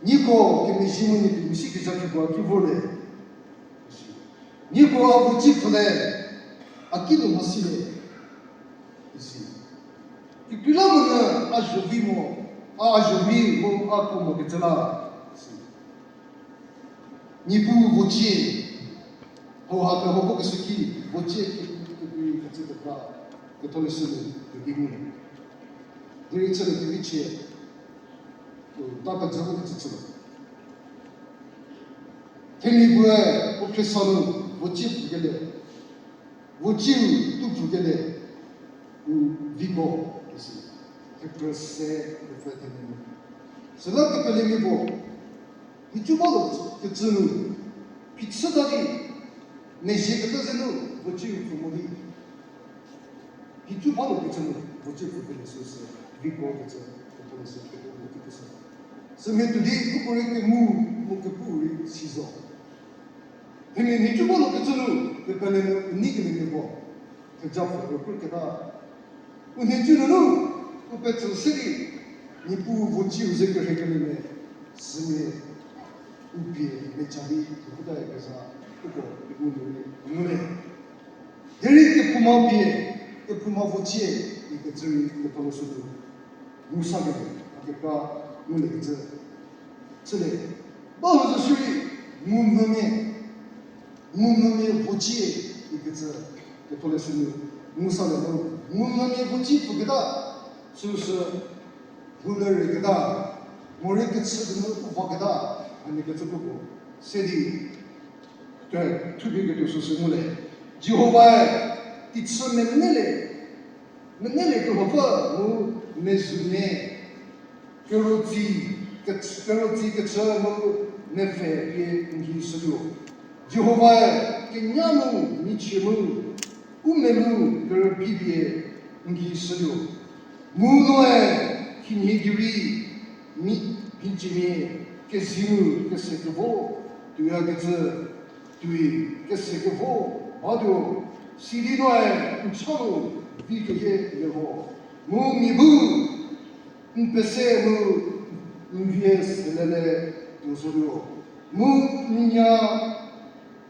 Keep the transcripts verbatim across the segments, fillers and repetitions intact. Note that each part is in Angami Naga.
Nieko kemezhie mu nie pie mesi kezha kikua ki vor le, isi. Nieko a voci pfü le, a ki nu mhasi le, isi. Kekreilamonyü a zho vi mo, a zho vi mu a puo mo kecü la, isi. Niepuu vocie, hauha kehoupuo keshü ki, vocie kekrei kecü kekra, ketholeshü nu kedi ngu. Derei chülie kevi chie, u, ta pezü vo kecü chülo. Themia puoe, puo Khrista nu, vocie pfükelie, vocieu tu pfükelie, u, viko, isi. Thekrü se, kepfü thenie nu. Süla kepelemia puo, nhicu balo kecü nu, phichüta di, mezhie keta ze nu, vocieu pfü mo di. Nhicu balo kecü nu, vocie pfükelie süsü, viko kecü, ketholeshü kedi ngu kikeshü. Sümhie tuo di, uko rei kemu, mu kepu rei si zo. Themia nhicu balo kecü nu, kepele nu, u nei kelie miako, theja pfü rükru keta. U nhicu nunu, u petsü se di, Niepuu vocieu ze kerhei kelie mia, sümia, u pie mecha di, kehouta kezha, uko, u nu rei, u nu le. Derei kephouma pie, kephouma vocie, ikecü rei ketholeshü nu, ngu sa kelie, a kekra, ngulie kecü. Chülie, ba huzo shierei, ngumvümia, ngumvümia vocie, ikecü, ketholeshü nu, ngu sa le mu, ngumvümia vocie pfüketa, süsü, lhoulie keta, morei kechü kenu u vaketa, a nie kecü puo puo, se di, te, thupie ketuo süsü ngulie. Jihovae, teichü menele, menele kehopfü mu mezhünie, kerotsi, kech-, kerotsi kechü mu mepfü pie n gei shütuo. Jihovae, kenya mu michie mu, u melu kerübei pie n gei shütuo. Mu noe, khinhie gei rei, mi, miciemia, keziu, kese kevo, tuoyakecü, tuoi, kese kevo, batuo, sidi noe, n cha nu, vi keyie le ho. Mu mia bu, n pese mu, n vie selele, tuo zotuo. Mu, n ya,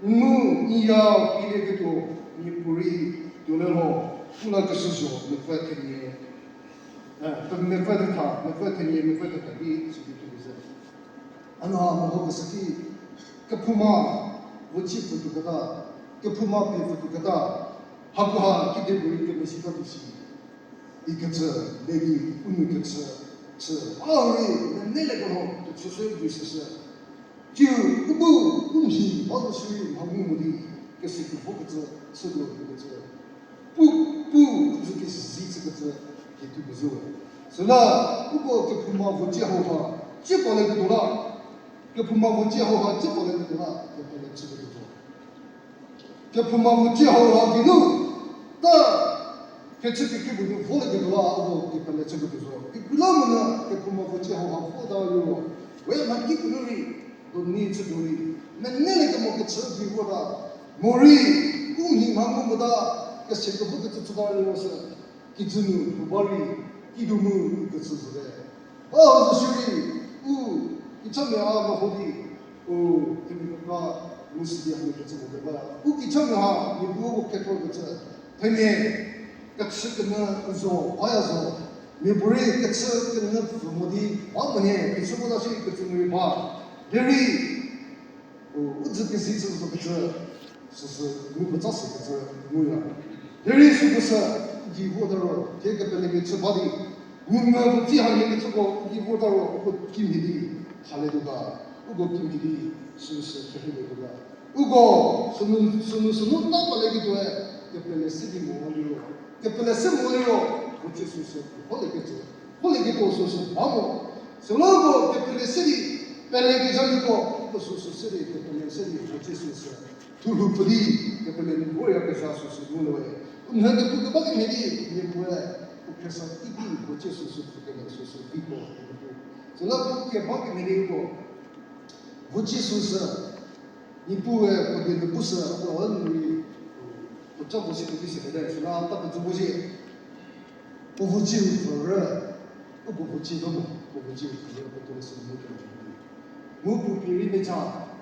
mu, n ya, pielieketuo, mia puorei, tuo le ho. Pula keshü zo, mepfü thenie, eh, mepfü thetha, mepfü thenie, mepfü thetha di, sidi tuo ze. A no ha mehokeshü ki, kephouma, vocie pfü tuoketa, kephouma pie pfü tuoketa, hakoha kedipuorei kemezhie ta tuo shi. Ikecü, le di, u nou kechü, chü, a hurei, menele kemo, kechü se di süsü. Tsiu, u bu, u mhi, ba zo shierei, mha ngu mo di, kese kevokecü, chütuo ikecü. Pu, pu, u zü kezi chükecü, ketuo kezhü we. Süla, uko kephouma vocie hauha, tsie palieketuo la, kephouma vocie hauha, tsie palieketuo la, kepele chüketuo zo. Kephouma vocie hauha geinu, ta, kechü kekreipuo nu volieketuo la, uko kepele chüketuo zo. Kekreilamonyü, kephouma vocie hauha vota liro, we mha kikinu rei, doni chütuo rei, menele kemo kechü di vota, morei, u mhi mha ngu mota, kese kevokecü chüta liro sü, kijü nu lhou ba rei, kidu mu ikecü zote. Ba zo shierei, u, kichamia a meho di, u, themia kekra, mu sidi hanu kecü mote ba. U kichamia ha, mia bu u kethor kecü. Themia, kechü kenyü zo, baya zo. Mia puorei kechü kenyü pfü mo di, ba mo nhie, kechü vota shi kecü nu rei ba. Derei, u, u zü kezi chü zo kecü, süsü, ngu petsa sü kecü, nguya. Derei süko sü, n gei vota ro, thie kepelemia chü ba di, ngumvü puotei hamhie kecüko n gei vota ro, uko kimhie di, thalietuo ga, uko kimhie di, süsü, kehilietuo ga. Uko, sünu, sünu, sünu ta palieketuoe, kepele se di mo liro, kepele se mo liro, vocie süsü, kholieketuo, kholieketuo süsü, ba mo. Süla uko, kepele se di, pelekezha liko, uko süsü se di, kepele se di, vocie süsü. Thulhou pfü di, kepele nu voryakezha süsü ngulie we. U mhü kepu keba kemhie di, mia puoe, u khriesa idi, vocie süsü pfükele süsü viko, kepu. Süla pu keba kemhie di uko, vocie süsü, Niepuue puo die nu pu sü, uko hanu rei, puo ca puo si puo di se kete, süla ta puo tsü puo zie. Puo vocie u pfü rü, uko vocie zo mo, puo vocie u pfü rü, puo tuo le sü mo tuo le sü mo. Mu puo pie rei meja,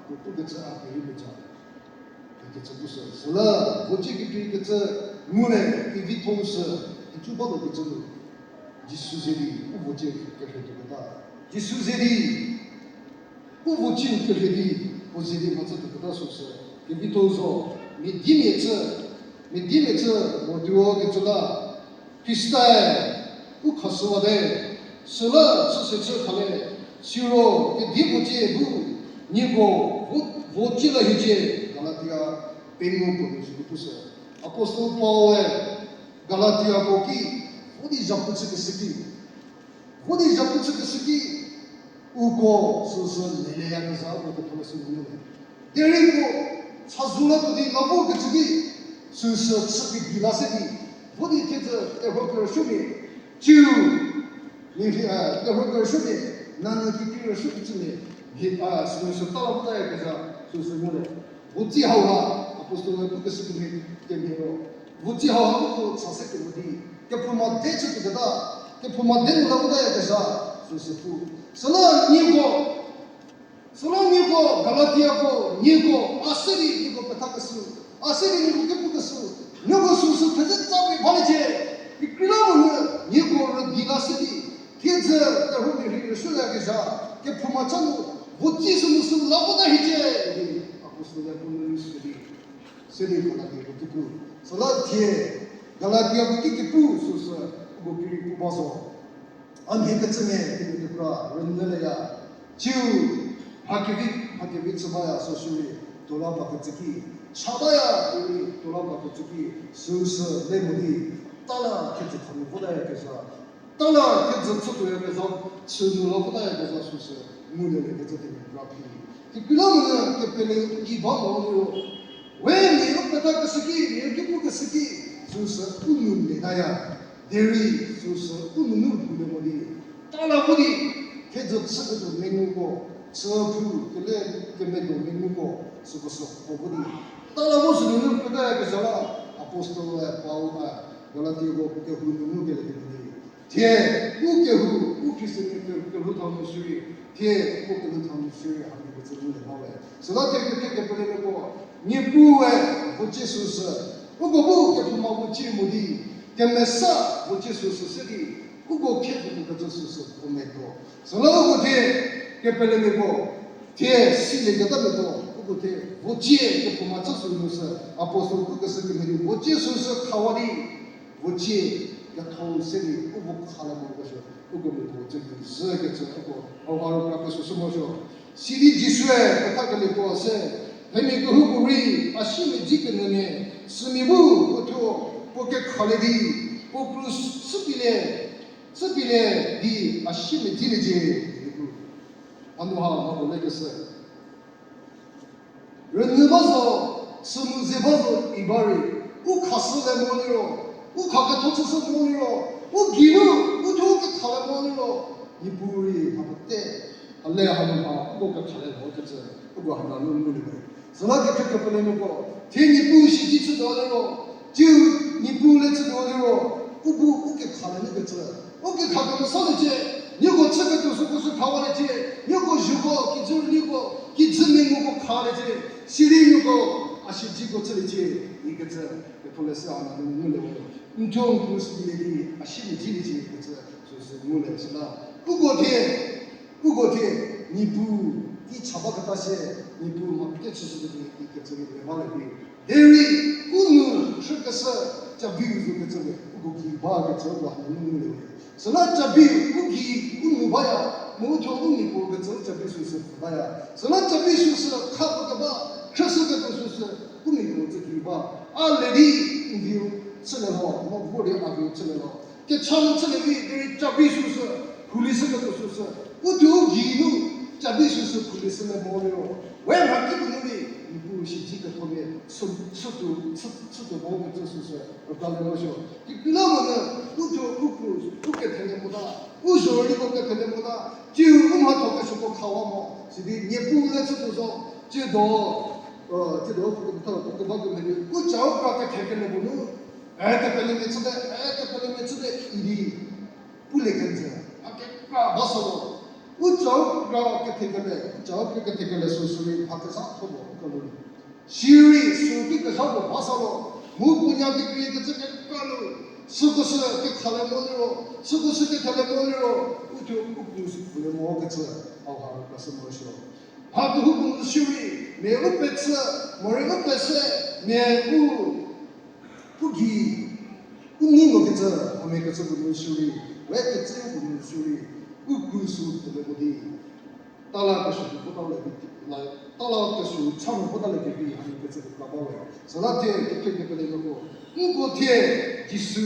puo pukecü a pie rei meja. Kecü pushü. Süla, vocie kekreikecü ngulie, kevitho sü, icu ba lo kecü nu. Jisu ze di, u vocie kerhei tuoketa. Jisu ze di, u vocie kerhei di, puo ze di mhacü tuoketa süsü. Kevitho zo, mia diemia chü, mia diemia chü, mo tuo kecü la. Khrista-e u khashüwate, süla chüse chü khale, siro kedipuocie bu nieko vo, vocie la hiecie, Galatia pengou puo nu süki pushü. Apostle Paul-e Galatiako ki vo di zhapu chükeshü ki, vo di zhapu chükeshü ki, uko süsü leleyakezha uko ketholeshü ngulie. Derei puo chazou la tuo di la vokecü ki, süsü chü kegei la se di, vo di thiedzü terhuo kerüsuomia, ciu, mi, terhuo kerüsuomia, nanyü kikri rüsuokecümia, mhie, a, sünu sü ta la votayakezha süsü ngulie. Vocie hauha, apostle-e pukeshü kemhie, kemhie ro. Vocie hauha uko cha se kemo di, kephouma de chü tuoketa, kephouma de nu la votayakezha süsü pu. Süla nieko, süla nieko, Galatiako, nieko, a se di nieko pethakeshü, a se di nieko kepukeshü, nieko süsü thedze tsa pie baliecie, kekreilamonyü nieko rüdi la se di, thiedzü terhuomia rhei rüsuoyakezha, kephouma cha nu, vocie sünu sü la vota hiecie, di, apostle-e pu nu sü di. Sidi Galatiako ki pu. Süla thie, Galatiako ki ki pu süsü, uko ki rei pu ba zo. A mhie kecümia, kinu kekra, rünyüleya. Ciu, mha kevi, mha kevi chü baya süsü rei, tuo la bakecü ki. Cha baya, rei, tuo la bakecü ki. Süsü, le mo di. Ta la, thiedzü thanu votayakezha. Ta la thiedzü chütuoyakezha, chü nu la votayakezha süsü, ngulie kecü thie ra phi. Kekreilamonyü kepele ki ba mo liro. We mia u pethakeshü ki, mia ki pukeshü ki, süsü u nu metaya. Derei süsü u nunu lhoulie mo di. Ta la vo di, thiedzü chüketuo menguko, chü phu, kele kemetuo menguko, süko sü puo vo di. Ta la vo sü nunu petayakezha la, apostle-e Paul-e, Galatiako kehou nunu kele kele di. Thie, u kehou, u Christian ke, kelhou tha nu shierei, thie, u kelhou tha nu shierei, hamhie kecü ngulie ba we. Süla thie, thie, thie kepelemiako, Niepuue, vocie süsü, uko bu kephouma vocie mo di, kemesa vocie süsü se di, uko khie tuo kecü süsü puo metuo. Süla uko thie, kepelemiako, thie, silieketamiako, uko thie, vocie kephouma chü sü nu sü, apostle pukeshü kemhie di, vocie süsü khawa di, vocie ketho se di, u vo khalie morokesuo, uko mia puo cü di zhükecü uko, hauha rükra kesuo sü morosuo. Sidi Jisue kethakelieko se, themia kehoupuorei, a siemedzi kenyümia, sümia bu, puo thuo, puo kekhalie di, puo kru chüpielie, chüpielie di, a siemedziliecie, idi pu. Hanu ha, mha puo lekeshü. Rünyü ba zo, sünu ze ba zo, i ba rei, u khashülie mo liro, u kha ketho chüshü mo liro, u gei nu, u thuo kekhalie mo liro, Niepuu rei mha pete, a le hanu ha, uko kekhalie mo kecü, uko hanu nu ngulie we. Süla kekhrü kepelemiako, thie Niepuu shidi chütuo liro, tsiu Niepuu le chütuo liro, u bu u kekhalie nu kecü, u kekha kemesaliecie, nieko chüketuo süko sü khawaliecie, nieko zhoko, kijü rüniko, kijü menguko khaliecie, sidi nieko a siedziko chüliecie, ikecü, ketholeshü hanu nu ngulie we. N thuo n kru siliecie di, a siemedziliecie kecü, süsü ngulie süla. Uko thie, uko thie, Niepuu, i cha baketa sie, Niepuu mha pete chüshütuo di, ikecü rei le balie vi. Derei, u nu, shükeshü, cabiu zo kecü we, uko gei bakecü, uko hanu nu ngulie we. Süla cabiu, u gei, u nu baya, mu u thuo u mia puo kecü, cabiu süsü baya. Süla cabiu süsü, kha puo keba, khrüshüketuo süsü, u mia puo tsü gei ba. A le di, n viu, chülie lho, mo vo di a viu chülie lho. Kecha nu chülie vi, derei cabiu süsü, khulishüketuo süsü, u thuo u gei nu, cabiu süsü, khulishülie mo liro. We mha kipuo nu rei, Niepuu siedzi kethomia, chü, chütuo, chü, chütuo mo kecü süsü, rükalie morosuo. Kekreilamonyü, u thuo u kru, u kethelie mota, u zhorüliko kethelie mota, tsiu u mhatho kesuoko khawa mo, sidi Niepuu le chütuo zo, tsiedo, tsiedo, u keba kemhie di, u chau kra kethekelie puo nu, e kepelemia chüte, e kepelemia chüte, idi, pulie kenjü, a kekra ba solo, u Chau kra kethekele, chau kra kethekele süsü rei mha kezhatho mo kanu. Sirei sü ki kezha puo ba sa lo, mu puo nya kekreikecü kekra nu, süko sü kekhale mo liro, süko sü kethele mo liro, uthuo u kru sü pfhüle mo kecü, hauha rükra sü morosuo. Mha kehoupuo nu sirei, mia u petsü, morei u pese, mia u pu gei, u nei mokecü, hamia kecü puo nu sirei, we kecü puo nu sirei, u kru sü pfhüle mo di, tala kesuo puo tale, tala kesuo cha mo puo tale kevi hamia kecü kekra ba we. Süla thie kekre kepele moko, nko thie Jisu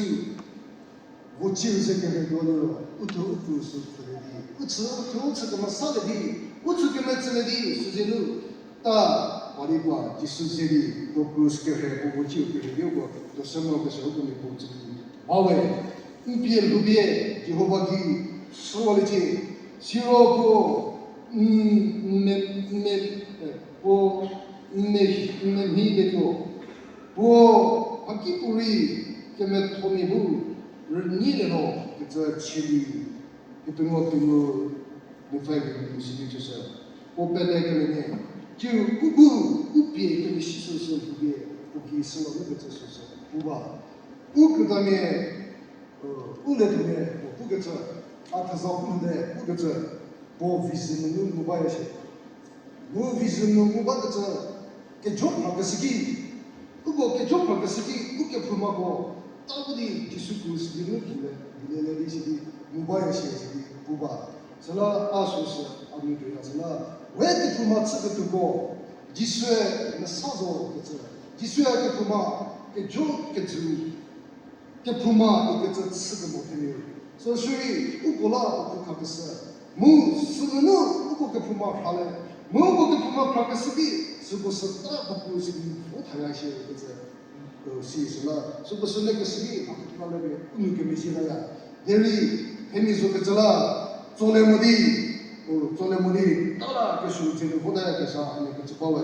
vo ciu ze kerhetuo liro, uthuo u kru sü pfhülie di, u chü, uthuo u chü kemesalie di, u chü kemetsülie di, süzie nu, ta, parikuo Jisu ze di, puo kru sü kerhe, puo vo ciu kerhe di uko, tuo se morokesuo uko mia puo tsü di, ba we, n pie lhoupie, Jihova gei, süwaliecie, siro puo, n, n, n, puo, n, n, mhie ketuo, puo, mhakipuorei, kemethomia bu, rünyie le lho kecü chie di, Kepenuopfü pengou, mepfü pengou sidi chüshü. Puo pele kelie nie, ciu u bu, u pie kemesi süsü lhoupie, puo gei süwa nu kecü süsü, u ba. U krütamia, u le thomia, puo pukecü, a theza pu lhoute pukecü, puo vision nunu ngu baya shie. Mu vision nu ngu bakecü, kejo phrakeshü ki, uko kejo phrakeshü ki, u kephoumako, ta bu di Jisu Khrista geinu gile, gilele di sidi, ngu baya shie sidi, pu ba. Süla a süsü, a nu tuoya süla, we kephouma chüketuoko, Jisue mesa zo kecü, Jisue kephouma, kejo kejü, kephouma ikecü chükemo themia. Süsürei, uko la uko khakeshü. Mu, sünunu, uko kephouma khrale. Mu uko kephouma khrakeshü ki, süko süta bapu sidi vo thaya shie ikecü. Si süla, süko süle keshü ki, mhakipuorei u nou kemezhie laya. Derei, themia zo kecü la, tsole mo di, u, tsole mo di, tala kesuo zenu votaya kesa, hanie kecü ba we.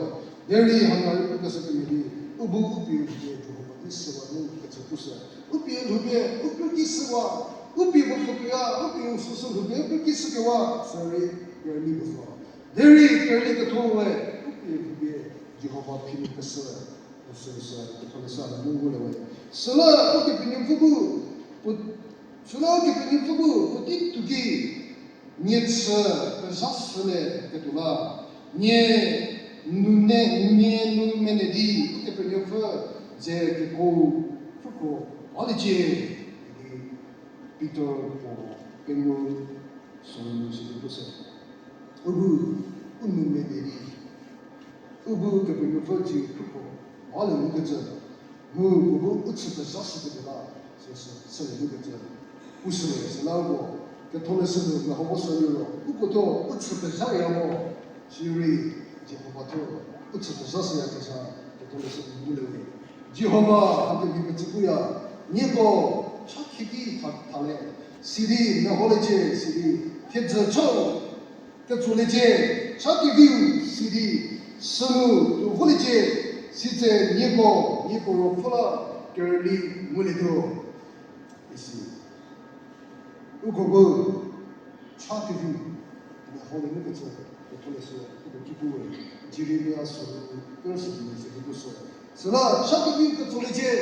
Derei, hanu rei pukeshü kemhie di, u bu u pie lhoupie Jihova ki süwa nu kecü pushü. U pie lhoupie, u krü ki süwa, u pie puo lhoupie ya, u pie u süsü lhoupie, u krü ki sükewa, sürei, kerüli puo zo. Derei, kerüli ketho we, u pie lhoupie, Jihova phi nu keshü, süsü, ketholeshü nu ngulie we. Süla, Ukepenuopfü bu, puo, süla Ukepenuopfü bu, puotei tuo ki, nie chü pezha shülie ketuo la, nie nu ne, nie nu mene di, Ukepenuopfü dze keko, pfhüko, baliecie, idi Pitor puo pengou sünu sidi pushü. U bu, u nou mene di, u bu Kepenuopfü dze pfhüko, balie nu kecü, mu puo bu u chü pezha shüketuo la, süsü, sülie nu kecü, pushülie, süla uko, ketholeshü nu meho vo shü liro, uko thuo u chü pezha ya mo, sirei, Jihova thuo, u chü pezha shüya kesa, ketholeshü nu ngulie we. Jihova, a kevi kecü puya, nieko, cha khieki tha, thale, sidi, meholiecie, sidi, thiedzü chau, ketsoliecie, cha keviu, sidi, sünu, tuo voliecie, sitse nieko, nieko ruopfü la, kerüli, ngulietuo. Isi. Uko bu, cha keviu, meholie nu kecü, ketholeshü, uko ki pu we, Jeremia sü, kerüsü di sidi pushü. Süla, cha keviu ketsoliecie,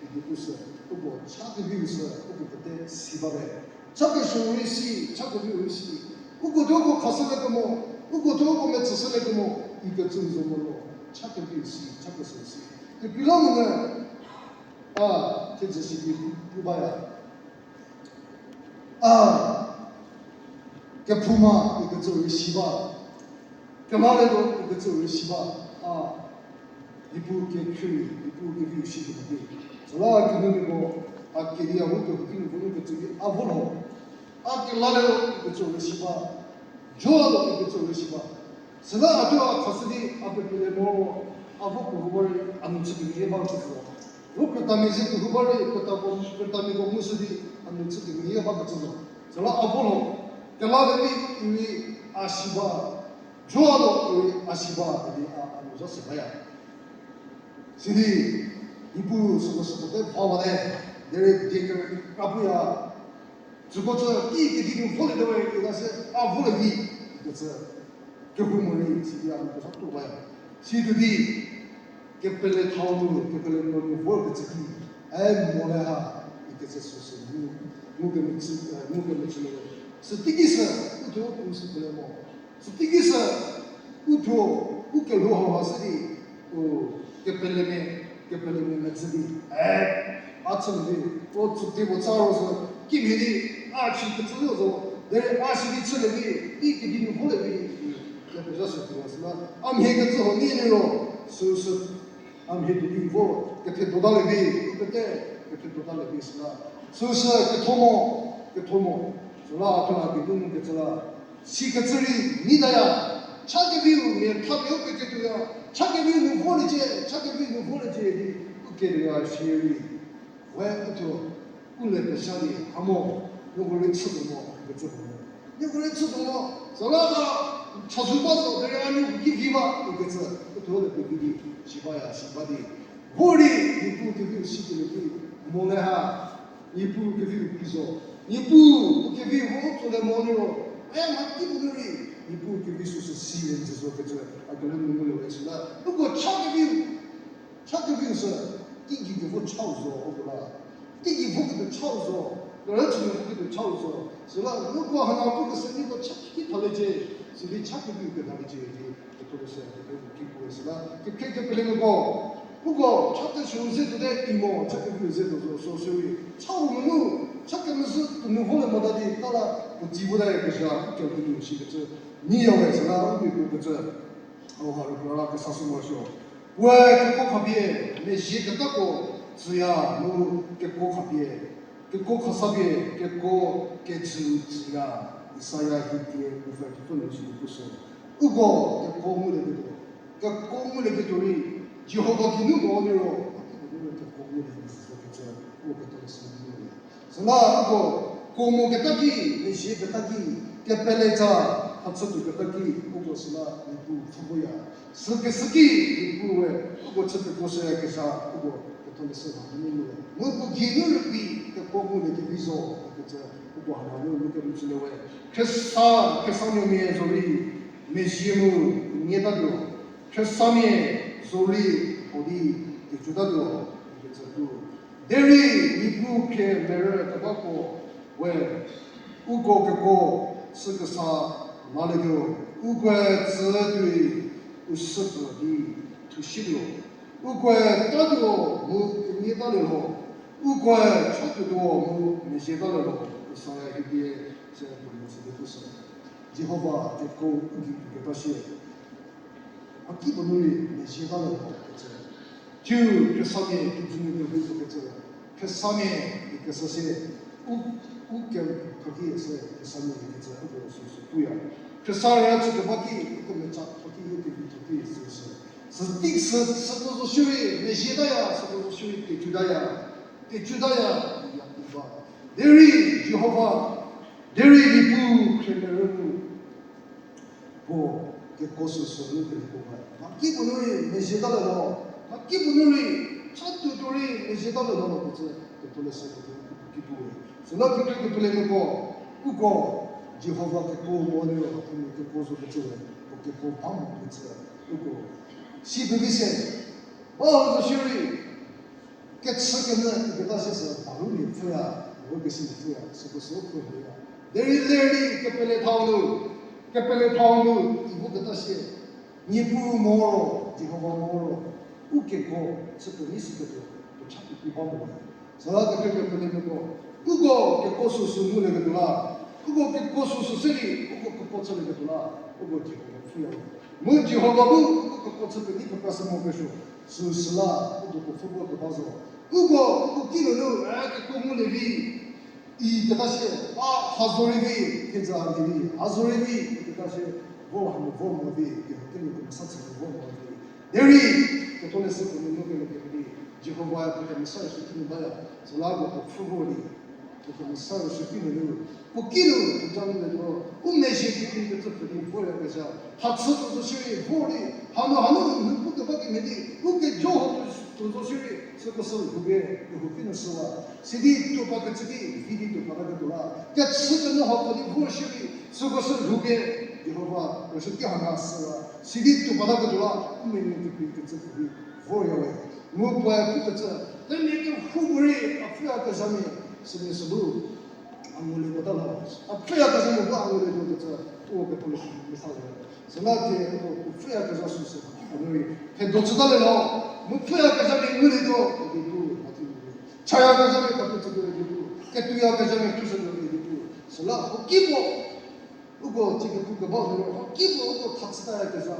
idi pushü, uko cha keviu sü, uko pete si bate. Cha kesuo rei si, cha keviu rei si. Uko thuo uko khashülie kemo, uko thuo uko metsüshülie kemo, ikecü zo mo ro, cha keviu si, cha kesuo si. Kekreilamonyü, a, thiedzü sidi pu baya. A, kephouma ikecü rei si ba. Kelalietuo ikecü rei si ba. A, Niepuu kekhrie, Niepuu keviu si kemhie di. Süla kenumiako, a kedi a vo kehou kinu vo nu kecü di a vo lho. A kelalietuo ikecü rei si ba. Jotuo ikecü rei si ba. Süla a thuo a khashü di a pepelie mo, a vo kehou ba rei a nu chü kemeyie bakecü zo. Ro krütamia ze kehou ba rei, krütako, krütamiako ngushü di a nu chü kemeyie bakecü zo. Süla a vo lho, kelalie di i rei a si ba, jotuo i rei a si ba idi a, a nu zha se baya. Sidi, Niepuu süko süko te va wate, derei die kerükra puya, Süko tsü, tei kedi nu volie tuo we, ita se, a volie vi, ikecü. Kehou morei, sidi a nu kesa tuo baya. Situo di, kepele thau nu, kepele nu nu vorkecü ki, e mo le ha, ikecü süsü mu, mu kemechü, e, mu kemechü le. Süteiki sü, u thuo u sü pele mo. Süteiki sü, u thuo, u kelhou hau ha se di, u kepelemia, kepelemia metsü di, e, a chülie di, u tsüte puo tsa ro sü, kimhie di, a chü kecü zo, derei a si di chülie di, tei kedi nu volie vi, le pezha sü tuo süla, a mhie kecü ho nie liro, süsü, a mhie tuo di vo, kethe dotalie vi, u pete, kethe dotalie vi süla, süsü ketho mo, ketho mo, süla a thuo a kedi nu kecü la, sikecü rei nei taya, cha keviu mia thapie u peketuoya, cha keviu nu voliecie, cha keviu nu voliecie di, u keria shierei. We u thuo, u le pezha di, ha mo, nieko rei chütuo mo, ikecü puo mo. Nieko rei chütuo mo, süla a, chazou ba zo, derei a nieko ki vi ba, ikecü, u thuo le pevi di, si baya, si ba di. Vorei, Niepuu keviu sikelie ki, mo le ha, Niepuu keviu ki zo. Niepuu, u kevi vo tsolie mo liro, e mhakipuo nu rei, Niepuu kevi süsü silie zo kecü, a kele nu ngulie we süla, uko cha keviu, cha keviu sü, teigei kevo chau zo, uko la. Teigei vo ketuo chau zo, kerüchü nu vo ketuo chau zo. Süla, uko hana pu kese niko cha ki thaliecie, sidi cha keviu ketaliecie di, ketholeshü, ketho ki puo süla, kekhrie kepelemiako, uko cha kesuo ze tuote imo, cha keviu ze tuo zo, süsü rei. Chau nunu, cha kemezhü tuonu volie mota di, tala, puo tsi votayakezha, u keu tuonu shikecü, neiya we süla, u pie puo kecü. Au ha rükra la kesa sü morosuo. Puoe kekuo khapie, mezhie ketako tsüya mu kekuo khapie, kekuo khasapie, kekuo kejü tsüya, Isaia hie die uve kepfü nu sidi pushü. Uko kekuo ngulieketuo, kekuo ngulieketuo rei, Jihova geinu mo liro, a ki puo nu rei kekuo ngulie kecü, uko ketholeshü ngulie. Süla uko, kuo moketa ki, mezhieketa ki, kepele tsa, hachütuoketa ki, uko süla Niepuu pfhü voya. Sükesü ki, Niepuu we, uko chü pekuoshüyakezha, uko ketholeshü ha nunu. Mu puo geinu rübei, kekuo ngulie kevi zo, ikecü, uko hanu nu kemecülie we. Khrista, Khristanumia zorei, mezhie mu, nietatuo. Khristamia, zorei, hau di, kejutatuo, ikecü pu. Derei Niepuu khrie merü kebako we, uko kekuo chü kesa lalietuo, ukoe tsü tuoi u süpfü di thushütuo, ukoe tatuo mu kenietalie lho, ukoe chatuotuo mu mezhietalie lho, Isaia hie die se puo nu sidi pushü. Jihova kekuo u gei puketa shie. A ki puo nu rei mezhietalie lho kecü. Thiu Khristamia kijü nu kehou zo kecü. Khristamia ikecü se u, u kethaki se Khristamia ikecü uko süsü puya. Khrista rüchü keba ki uko mecha thaki u kevi thaki süsü. Sütei sü, süko zo shierei mezhietaya, süko zo shierei kejutaya. Kejutaya, iya iba. Derei Jihova, derei Niepuu khrie merü nu puo kekuo süsü nu kelieko ba. Mha ki puo nu rei mezhietalie lho. Mha ki puo nu rei chatuotuo rei mezhietalie lho kecü, ketholeshü kecü ki pu we. Süla kekhrie kepelemiako, uko Jihova kekuo mo liro, a ki nu kekuo zo kecü we, puo kekuo ba mo kecü, uko si pevi se, ba ho zo shierei, kechü kenyü iketa sie sü, ba ru mia pfhüya, ru kesi mia pfhüya, süko sü pfhü mia ya. Derei lerei kepele thau nu, kepele thau nu, i voketa sie, Niepuu moro, Jihova moro, u kekuo, chü penyi sü ketuo, kecha kekrei ba mo. Süla kekhrie kepelemiako, uko kekuo süsü ngulieketuo la, uko kekuo süsü se di, uko kekuo chülieketuo la, uko Jihova pfhüya. Mu Jihova bu uko kekuo chü penyi kekra se mo kesuo, süsüla uko puo pfhü vo keba zo. Uko, uko ki nunu, e, kekuo ngulie vi, iketa sie, a, ha zorei vi, keza ha di vi, ha zorei vi, iketa sie, vo ha mo vo mo vi, kehou kinu kemesa chü mo vo mo vi. Derei, ketholeshü puo nunu kele kevi, Jihovae puo kemesa rüsuoki nu baya, süla uko puo pfhü vo di, puo kemesa rüsuoki nunu, puo ki nu, puo ja nu le tuo, u mezhie kevi kecü pfü di voyakezha, hachü puo zo shierei vo di, hanu hanu nu pu keba kemhie di, u kejo ho tuo Tuo zo shierei, süko sü lhoupie, kehou ki nu shüwa. Sidi tuo pa kecü ki, vi di tuo pa la ketuo la. Kechü kenu hako di vor shierei, süko sü lhoupie, Jihova, rüsuo ki hana shüwa. Sidi tuo pa la ketuo la, u menu kekrei kecü puorei, vorya we. Mu puoe pu kecü, themia kehoupuorei, a pfhüyakezhamia, sümia sü bu a ngulie mota la, a pfhüyakezhamia bu a ngulie tuo kecü, u ketholeshü mesa zo. Süla thie uko u pfhüyakezha süsü, a nu rei, thedo chüta le la, mu pfhüyakezhamia ngulie tuo, idi pu, a ti ngulie. Chayakezhamia kapu chütuo idi pu, ketuoyakezhamia pushütuo idi pu. Süla hokipuo, uko tsie kepu keba nu, hokipuo uko tha chütayakezha,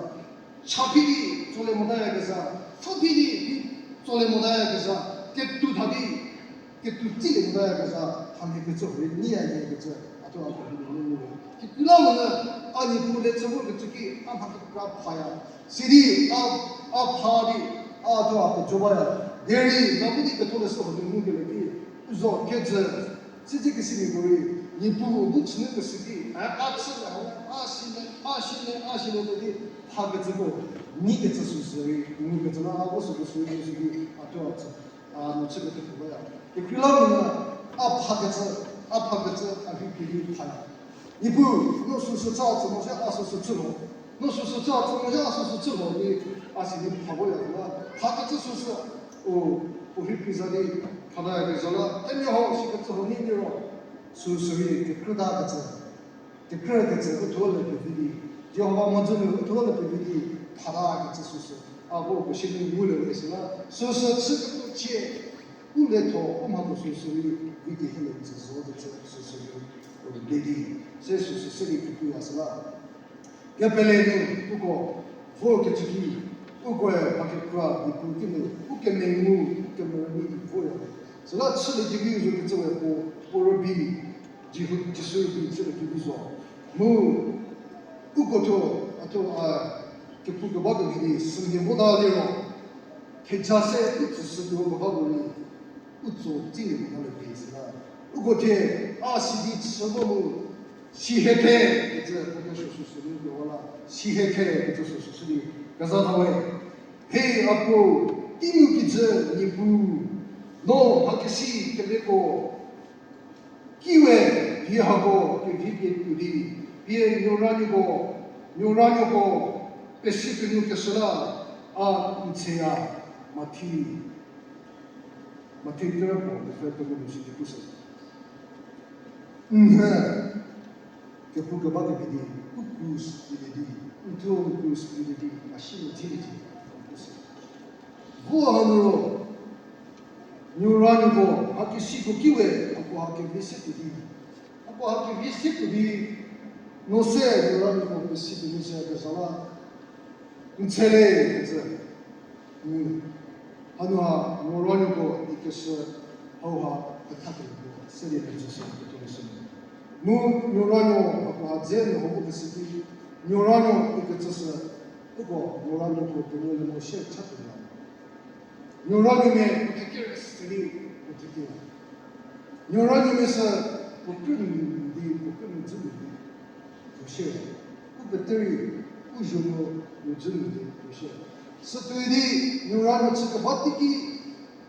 cha phi di, tsolie motayakezha, pfü phi di, phi tsolie motayakezha, ketuo tha di, ketuo tsilie motayakezha, hamhie kecü hurei nyiya nie kecü, a thuo a kepu nu ngulie. Kekreilamonyü, a Niepuu le chü vor kecü ki, a mha kekra phaya. Sidi, a, a pha di, a thuo a pejo baya. Derei, na bu di ketholeshü hanu ngukelie ki, u zo kejü, sitse kesimia puorei, Niepuu bu chünu keshü ki, a, a chü le, a si le, a si le, a si le di, phakecüko, nyi kecü süsü rei, ngukecü la, a bu süko sü rei, süki, a thuo a chü. A, no chü kethepfü baya. Kekreilamonyü, a phakecü, a phakecü, a rhei phi di phaya. Niepuu, no süsü cha tsü mo se a süsü chü lo. No süsü cha tsü mo se a süsü chü lo di, a si di pha voya la. Phakecü süsü, u, u rhei phi za di, phatayakezha la. Themia hau sikecü hau nyi liro, süsü rei kekreitakecü. Kekreikecü u thuo le pevi di, Jihova mhodzü nu u thuo le pevi di, phatakecü süsü. A bu puo si nu ngulie we süla, süsü chüketuo chie, u letho, u mhatho süsü rei, vi kehie le tsü zo kecü süsü rei, u le di, se süsü se di kepuya süla. Kepele nu, uko, vorkecü ki, ukoe mha kekra Niepuu kinu, u kemengu, u kemerü di voya. Süla chülie kevi zo kecü we puo, puo rübei, Jisu, Jisu rübei chülie kevi zo. Mu, uko thuo, a thuo, a, kepu keba kevi di, sümhie vota liro, theja se u tsüshütuo keba puorei, u tso tsilie mota le vi süla. Uko thie, a sidi chü vo mu, sihie the, kecü, puo ke süsü sü di kewa la, sihie the, kecü süsü sü di, keza tha we. He a puo, kinu kijü Niepuu, no mhakesi kemeko, kiwe, pie hako, kevi pie tuo di, pie nuoranuoko, nuoranuoko, pesi penuokeshü la, a n tsheya, Mathi. Mathi kerü puo, kepfü pengou nu sidi pushü. N he, kepu keba kevi di, u krus pie di, n thuo u krus pie di, a si nu dzi di, pushü. Vo hanu ro, nuoranuoko, mhakesiko kiwe, hakoha kevi se tuo di. Hakoha kevi se tuo di, no se nuoranuoko pesi penuo se kezha la, n tshe le, kecü. Hanu ha nuoranuoko ikeshü hauha pethakelie puo se di metsüshü kecü sünu. Mu nuoranuo hakoha dze nu hau keshü ki, nuoranuo ikecü sü, uko nuoranuoko penuo le mo sie chatuo la. Nuoranuomia puo thekere se di puo thekere. Nuoranuomia sü puo krünuo di, puo krünuo dzünuo di, puo sie. U pete rei, u zuonuo nu dzünuo di, puo sie. Sütuoi di, nuoranuo chü keba teiki,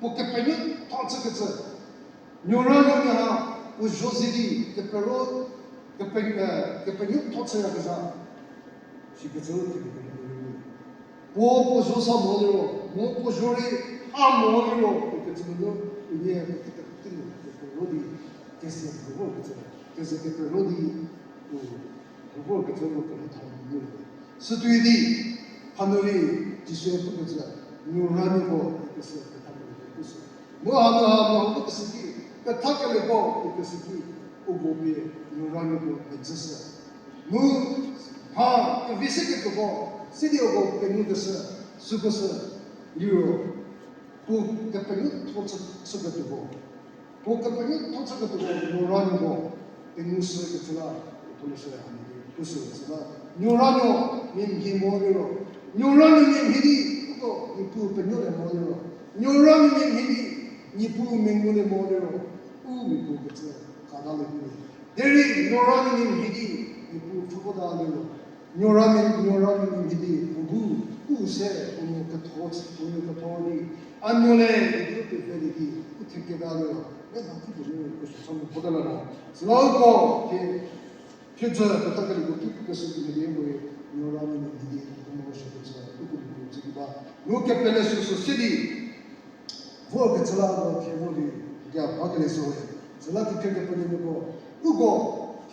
puo kepenuotho chükecü. Nuoranuomia ha, puo zuo ze di, kepero, kepe, eh, kepenuotho chüyakezha. Sikecü u themia kepenuo rei. Puo puo zuo sa mo liro, mo puo zuo rei, a mo liro, ikecü nunu, unie, ikecü nunu, kepero di, keze kepero kecü, keze kepero di, u, kepero kecü u kepetha mo. Sütuoi di, hanu rei, Jisue pukecü, nuoranuoko, ikecü petha mo ikecü. Mu hanu ha mehokeshü ki, pethakelieko ikeshü ki, uko pie nuoranuoko medzüshü. Mu mha kevi se ketuoko, sidi uko pengoukeshü, süko sü, liro, puo kepenuotho chü, chüketuoko. Puo kepenuotho chüketuoko, nuoranuoko, pengousü kecü la, u thuo leshü hanu di, pushü süla, nuoranuomia mhie mo liro, nuoranuomia mhie di, uko Niepuu penuolie mo liro, nuoranuomia mhie di, Niepuu mengulie mo liro, u Niepuu kecü kata le pu. Derei nuoranuomia mhie di, Niepuu pfhüvota liro, nuoramia, nuoranuomia mhie di, puo bu U se, u nu ketho, u nu ketho di, a nu le, u pete ve di, u theketa le, le na ki de nu, kesuo cha nu pota la no. Süla uko, thie, thie zü, keta kali ko ki, keshü ki medi, mo, no ra ni ni di, mo shü kecü, uko di, zü ki ba. Nu kepele süsü se di, vor kecü la no thie vor di, dia ba kele süwe. Süla ki thie kepele nu ko, uko,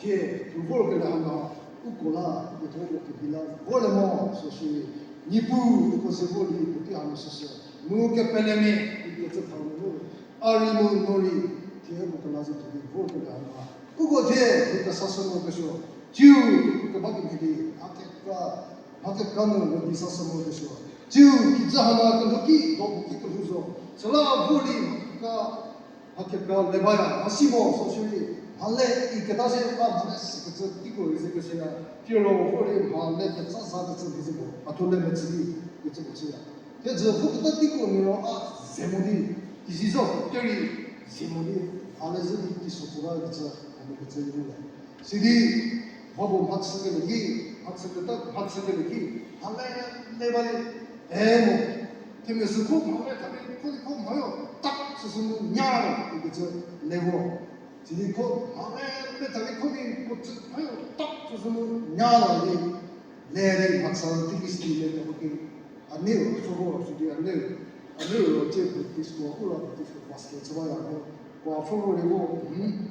thie, u vor kele hanu, uko la, uko thie uko ki la, vor le mo, süsü, Niepuu, uko se vor di, puotei hanu süsü. Nu kepele me, uko kecü tha nu, a rei mu no rei, thie uko kela zü thie di, vor kele hanu. Uko thie, uko sa sü mo kesuo. Tsiu, uko keba kemhie di, a kekra, mha kekra nu, uko di sa sü mo kesuo. Tsiu, kijü hanu kelhou ki, do ki kelhou zo. Süla vor di, mha kekra, mha kekra le baya, mhasi mo, süsü rei, mhale iketa se, a mhale sikecü teiko rei ze keshüya. Tiro vor di, mhale kecü za kecü di ze mo. A thuo le metsü di, kecü mo chüya. Thie zü vo keta teiko nu ro a ze mo di, kizi zo, terei ze mo di, a le zü di teisozü la kecü, a nu kecü rei le. Sidi, va bu mhachü kele ki, mhachü keta, mhachü kele ki, a le, le ba di, e mo. Themia sü kho mha le, themia kho di kho mhayo, tak süsü mu nya ro, ikecü le vo. Sidi kho mha le, le themia kho di kho chü mhayo, tak süsü mu nya ro di, le di mhachü teiki sidi le keba ki, a neu, a pfhü vo, sidi a neu, a neu ro tsie Baptist ko, u ra Baptist ko pastor chü baya mo, ko a pfhü vo di vo, hmm,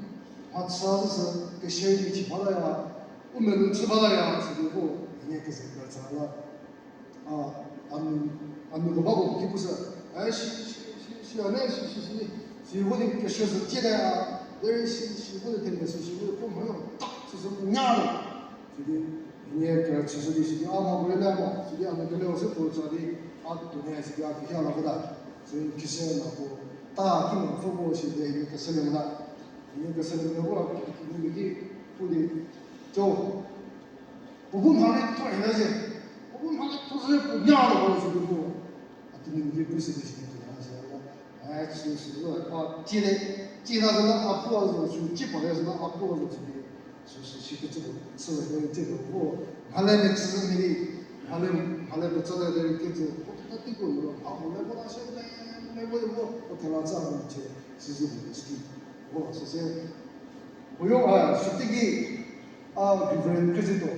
mhachü süsü, keshü rei chü balaya, u melou chü balaya, sidi vo, nie keze kra chü la. A, a nu, a nu kebako ki pushü. E, shi, shi, shi, shi, a ne, shi, shi, shi, shi, vo di keshü sü tiete a, derei shi, shi, vo di themia sü, shi, vo di kho mhayo, tak, süsü nya ro. Sidi, nie kra chüshü di, sidi, a mha bu le mo, sidi, a nu keleu se puo cha di, a tuo ne, sidi, a kihia la vota. Sü kise na puo, ta ki mo pfhü puo, sidi, nie kese le mo la. Nie kese le mo la, ki, ki, ki, ki, pu di, jo. Puo bu mha le thuo hie ze. Puo bu mha le thuo ze puo nya lo ho sü bu. A tini mhie pu sü di sü di thuo na se la. A chü sü lo a tie le. Tie ta zo la a pu a zo sü tie pa le zo la a pu a zo sü di. Sü sü shi kecü bu. Sü le tie bu. Mha le metsü mi di. Mha le, mha le metsü le de kecü. Puo ta teiko lo. A mo le puo ta se le. Le puo le puo. Puo ta la za mo che. Sü sü bu sü di. Puo sü se. Puo yo a sü teiki. A Reverend Khriezetuo,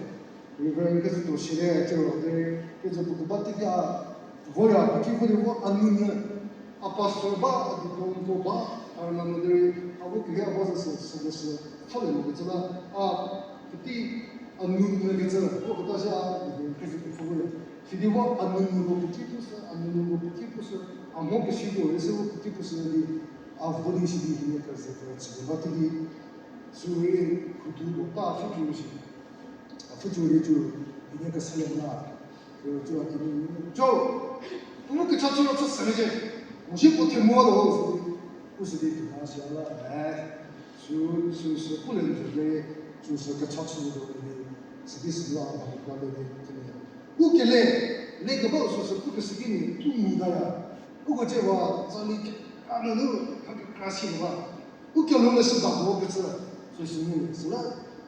Reverend Khriezetuo shie le tiro derei, Khriezetuo puo keba teiki a, voya puo ki vo di vo a nunyü, a pastor ba, a deacon ba, a rüna nu derei, a vo kehie a ba zü sü, sü, sü, pfhülie mo kecü la, a, puotei, a nunyü kecü, vo keta se a Reverend Khriezetuo pfhü voya. Sidi vo a nunyü puo puotei pushü, a nunyü puo puotei pushü, a mho kesi puo rei se vo puotei pushü di, a vo di sidi hienie keze kechü ba teiki, sü rei, khudu puo ta pfhücü shi. A pfhücü rei cü, hienie kese le la. Cü, cü a kinu, cü, puo mu kecha chü ro chü se mecie. Mo si puo themvü lo, u sidi tuo na sia la, e, sü, sü, sü, pu le nzü le, sü, sü, kecha chü lo le, sidi sü la, ba, ba le, le, le. U kele, le keba sü, sü, pu kesi ki ni, u mu ta ya. Uko ce ba, tsali kekra nunu, ha kekra si ba. U kelhou leshüda puo kecü, süsü ngu, süla,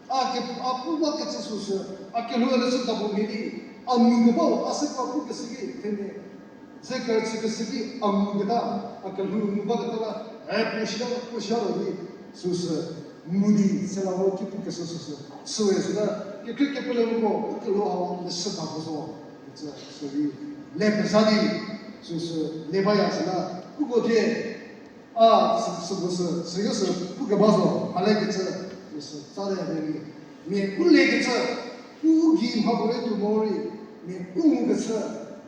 a ke, a pu ba kecü süsü, a kelhou leshüda puo mhie di, a nu keba, a se pa pu kesi ki, themia, ze kerüchü kesi ki, a nu keta, a kelhou nu ba keta la, e, puo shia, puo shia lo di, süsü, ngu di, se la vo ki pu keshü süsü, süwe süla, kekhrie kepele mo, u kelhou ha leshüda puo zo, kecü, süri, le peza di, süsü, le baya süla, uko thie, a, sü, süko sü, süyo sü, pu keba zo, mhale kecü, süsü, tsa le derei. Mia u le kecü, u, u gei mha puorei tuo morei, mia u ngu kecü,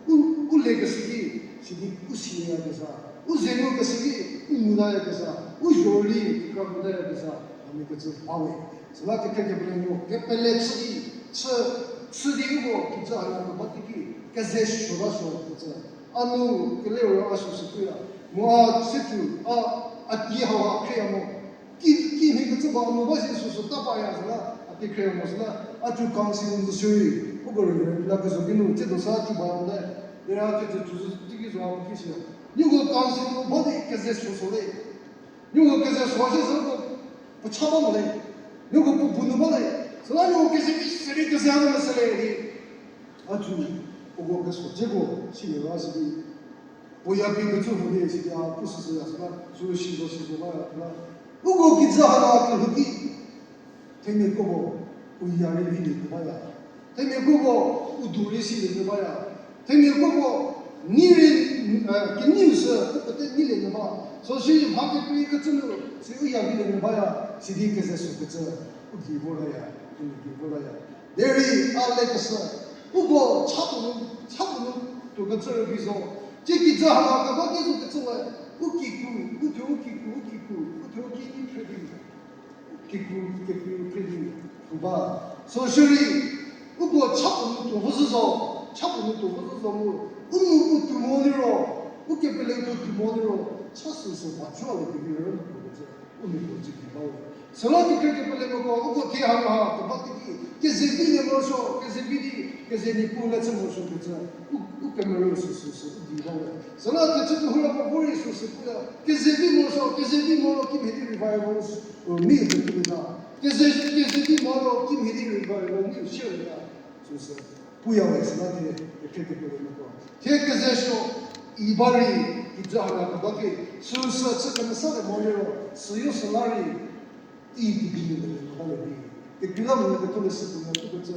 u, u le kesi ki, sidi u silieyakezha, u ze ngu kesi ki, u ngutayakezha, u zhorüli kekra ngutayakezha, hami kecü ba we. Süla kekhrie kepele mo, kepele chü di, chü, chü di uko, kijü hanu keba teiki, keze suo ta suo kecü. A nu, kelero a süsü puya. Mu a se cü, a, a di hau a khrieya mo. Ki, ki mhie kecü ba a nu ba si süsü ta baya süla, a di khrieya mo süla, a cü council nu shierei, uko rei, la kezo ki nu, tsiedo sa cü ba mo le, derei a kecü cü sü teiki zo a mo ki siya. Nieko council nu ba di keze suo suo le. Nieko keze suo shie sü ko, puo cha ba mo le. Nieko puo bu nu ba le. Süla nieko keze ki seri keze a nu le se le di. A cü, Uko keso dzeko silie ra sidi, puo ya pie kecü mo di sidi a pu süsü ya süla, sü si zo si zo la ya süla. Uko kijü hanu kelhou ki, themia kropuo u ya rei vilie nyü baya. Themia kropuo u du rei silie nyü baya. Themia kropuo ni rei, eh, keneiu sü u pete neilie nyü ba. Süsü mha kekrei kecü nu, si u ya vilie nyü baya, sidi keze sü kecü, u gei vo laya, u gei vo laya. Derei a le keshü, uko chapuo nu, chapuo nu tuo kecü rübei zo. Tsie kijü hanu keba ki zo kecü we, u kikru, u thuo u kikru, u kikru, u thuo u ki ni phre di, kikru, kikru phre di, u ba. Süsürei, uko chapuo nu tuo vo zhü zo, chapuo nu tuo vo zhü zo mu, u nu u tuo mo liro, u kepele u tuo mo liro, cha süsü ba jua le kevi rüna tuo kecü, u nu tuo tsü ki ba we. Süla kekre kepelemoko, uko thie hanu ha keba teiki, keze vilie morosuo, keze vi di, keze Niepuu le chü morosuo kecü, u, u kemerü süsü sü u di ba we. Süla kecü kehou la puo vorei süsü puya, keze vi morosuo, keze vi moro kimhie di revival, u, mi u pekilieta. Keze, keze vi moro kimhie di revival mi u sielieta. Süsü puya we süla thie, kekre kepelemoko. Thie keze suo, i ba rei, kijü hanu keba ki, süsü chü kemesa le mo liro, süyo süla rei, tei kedi nu le le mo ba le vi. Kekreilamonyü ketholeshü puo nu pukecü,